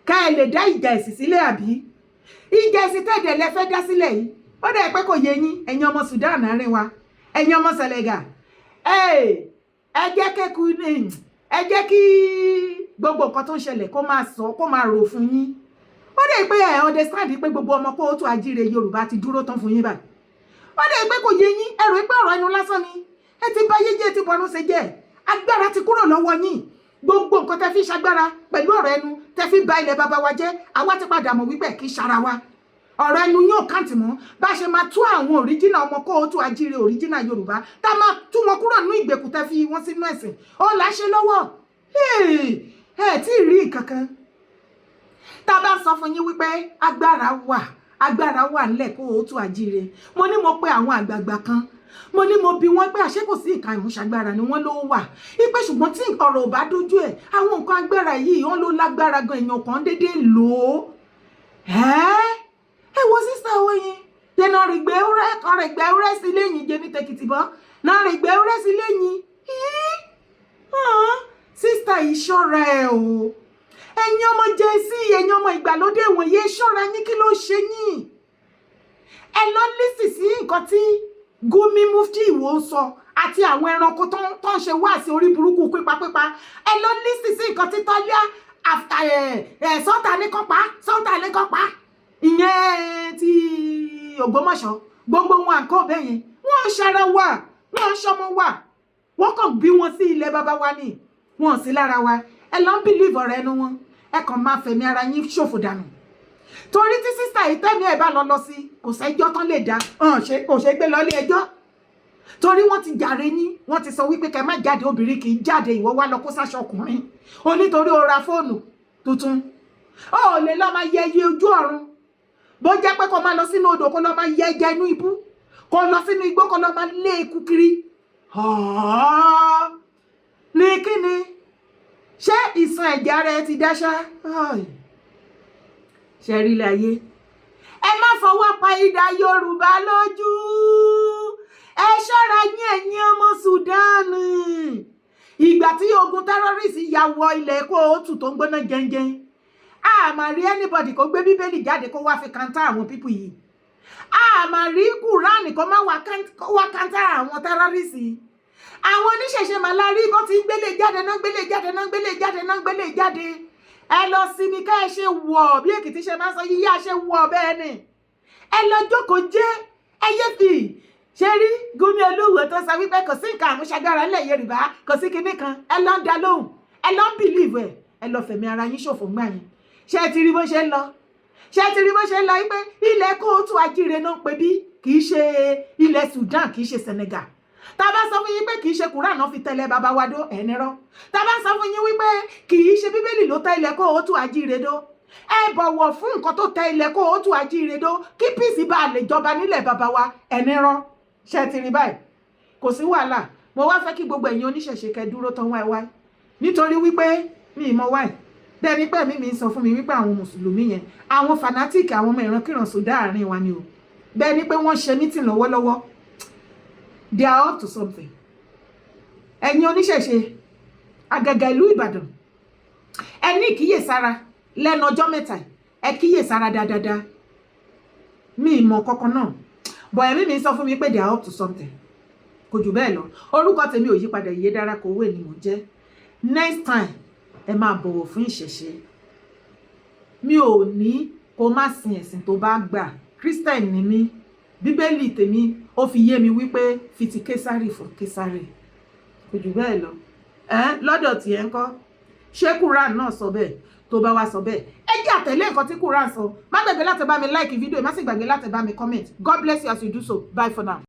ká ẹ lè dá ìjà ẹ̀sìn sílẹ̀. Àbí ìjà ẹ̀sìn tẹ̀dẹ̀ lẹ fẹ́ dá sílẹ̀ yìí? Ó dẹ̀ pé kò yé yín. Ẹ̀yin ọmọ Sudan àárín wa, ẹ̀yin ọmọ Senegal, ẹ jẹ́ kéku, ẹ jẹ́ kí gbogbo nǹkan tó ń ṣẹlẹ̀ kó máa sọ, kó máa rò fún yín. Ó dẹ̀ pé ẹ understand pé gbogbo ọmọ kóòtù ajíire Yorùbá ti dúró tán fún yín báyìí. Ó dẹ̀ pé kò yé yín. Ẹ rò pé ọ̀rọ̀ ẹnu lásán ni. Ẹ ti bá yéjé, ti bọ̀rún ṣe jẹ́. Agbára ti kúrò lọ́wọ́ yín. Gbogbo nǹkan tẹ́ fi ṣagbára pẹ̀lú ọ̀rọ̀ ẹnu tẹ́ fi ba ilẹ̀ bàbá wa jẹ́, àwa ti padà mọ̀ wípé kì í ṣara wa. Ọ̀rọ̀ ẹnu yóò kàǹtì mọ́. Bá ṣe máa tú àwọn original ọmọ kóòtù ajíire, original Yorùbá, tá a máa tú wọn kúrò nínú ìgbèkùn tẹ́ fi wọ́n sínú ẹ̀sìn, ó là ṣe lọ́wọ́. Ẹ tí ì rí nǹkan kan. Tá a bá sọ fún yín wípé agbára wà, agbára wà nílẹ̀ kóòtù ajíire. Mo ní mo pe àwọn àgbààgbà kan, mo ní mo bi wọ́n pé àṣé kò sí nǹkan ìmúṣagbára ni? Wọ́n ló wà ipe, ṣùgbọ́n tí ọ̀rọ̀ ò bá dójú ẹ̀, àwọn nǹkan agbára yìí, wọ́n ló lágbára gan, èèyàn kan déédéé lò ó. Ẹ wo sister owó yẹn dènà rìgbẹ́ rìgbẹ́ rẹ́ sí lẹ́yìn jẹ́ ní tẹkìtì bọ́ náà rìgbẹ́ rẹ́ sí lẹ́yìn. Sister yìí, ṣọ́ra ẹ o. Ẹ̀yin ọmọ Gen Z, ẹ̀yin ọmọ ìgbàlódé wọ̀nyí, ẹ ṣọ́ra yín. Kí ló ṣe yín? Ẹ lọ listen sí nǹkan tí Gumi Mufti Ìwó ń sọ àti àwọn ẹranko tó ń ṣe wá sí orí burúkú pípapípa. Ẹ lọ listen sí nǹkan tí Tọ́lá sọ́tà ní kọ́ pa, sọ́tà ní kọ́ pa, ìyẹn ti Ògbómọ̀ṣọ́. Gbogbo wọn àǹkó bẹ́ẹ̀ yẹn, wọ́n ń ṣara wa, wọ́n ń ṣọmọ wa, wọ́n kàn bí wọn sí ilẹ̀ bàbá wa ni, wọn ò sí lára wa. Ẹ lọ ń believe ọ̀rọ̀ ẹnu wọn, ẹ kàn máa fẹ̀mí ara yín ṣòfò dànù. Torí tí sister yìí tẹ́mi ẹ̀ bá lọ lọ sí, kò sẹ́jọ́ tán lè dá, kò ṣe gbé lọ ilé ẹjọ́, torí wọ́n ti jàre yín. Wọ́n ti sọ wípé kẹ́ má jáde, obìnrin kì í jáde. Ìwọ wá lọ kó sáṣọ ọkùnrin o nítorí o ra fóònù tuntun. Ó ò lè lọ máa yẹ iye ojú ọ̀run, bó jẹ́ pé kó máa lọ sínú odò, kó lọ máa yẹ ẹja inú ibú, kó lọ sínú igbó, kó lọ máa lé eku kiri ní kíni? Ṣé ìsan ẹ̀jẹ̀ ara ẹ ti dáṣá ṣe rí ilé ayé? Ẹ má fọwọ́ pa idà Yorùbá lójú. Ẹ ṣọ́ra yín, ẹ̀yin ọmọ Sudan. Ìgbà tí ogun terrorist ya wọ ilẹ̀ kóòtù tó ń gbóná jẹ́njẹ́n. A máa rí anybody kó gbé Bíbélì jáde kó wá fi counter àwọn people yìí. A máa rí Kúránì kó má wá counter àwọn terrorist. Àwọn oníṣẹ̀ṣe máa la rí bó ti ń gbélé jáde náà, gbélé jáde náà, gbélé jáde náà, gbélé jáde. Ẹ lọ sinmi ká ẹ ṣe wọ̀ bí Èkìtì ṣe máa ń sọ yíyá ṣe wọ̀ bẹ́ẹ̀ ni. Ẹ lọ jókòó jẹ́. Ẹ yé fi ṣe rí Gumi Olúwo tó sọ wípé kò sí nǹkan àmúṣagbára ńlẹ̀ Yorùbá, kò sí kinní kan. Ẹ lọ ń da lóhùn, ẹ lọ ń believe ẹ, ẹ lọ fẹ̀mí ara yín ṣòfò ńgbà yẹn. Ṣé ẹ ti rí bó ṣe ń lọ? Ṣé ẹ ti rí bó ṣe ń lọ wípé ilẹ̀ kóòtù ajíire náà ń pe bí? Kì í ṣe ilẹ̀ Sudan, kì í ṣe Senegal. Tá a bá sọ fún yín pé kì í ṣe Quran náà fi tẹ̀lé bàbá wa dó ẹni rọ. Tá a bá sọ fún yín wípé kì í ṣe Bíbélì ló tẹ ilẹ̀ kóòtù ajíire dó, ẹ bọ̀wọ̀ fún nǹkan tó tẹ ilẹ̀ kóòtù ajíire dó kí peace bá lè jọba nílẹ̀ bàbá wa, ẹni rọ. Ṣé ẹ ti rí báyìí? Kò sí wàhálà. Mo wá fẹ́ kí gbogbo ẹ̀yin oníṣẹ̀ṣe kẹ́ dúró tán wáíwáí, nítorí wípé mi ì mọ wáì bẹ́ẹ̀ ni pé ẹ̀mí mi ń sọ fún mi wípé àwọn mùsùlùmí yẹn, àwọn fanatic, àwọn ọmọ ìrankíran sódà àárín wa ni o. Bẹ́ẹ̀ ni pé wọ́n ṣe meeting lọ́wọ́lọ́wọ́. They are up to something. Ẹ̀yin oníṣẹ̀ṣe, àgàgà ìlú Ìbàdàn, ẹ ní ìkíyèsára lẹ́nu ọjọ́ mẹ́ta. Ẹ kíyèsára dáadáa. Mi ì mọ̀ kankan náà bọ̀, ẹ̀mí mi sọ fún mi pé they are up to something. Kò jù bẹ́ẹ̀ lọ. Orúkọ tèmi ò yípadà, Ìyè Dára kò wé ni mò ń jẹ́. Next time, ẹ máa bọ̀wọ̀ fún ìṣẹ̀ṣe. Mi ò ní kó má sin ẹ̀sìn tó bá gbà. Christian ni mí. Bíbélì tèmi ó fi yé mi wípé fi ti Késárì fún Késárì. Kò jù bẹ́ẹ̀ lọ. Ẹ lọ́dọ̀ tiẹ̀ ń kọ́, ṣé Quran náà sọ bẹ́ẹ̀? Tó bá wá sọ bẹ́ẹ̀, ẹ jẹ́ àtẹ̀lé nǹkan tí Quran sọ. Má gbàgbé láti bá mi like fídíò, má sì gbàgbé láti bá mi comment. God bless you as you do so. Bye for now.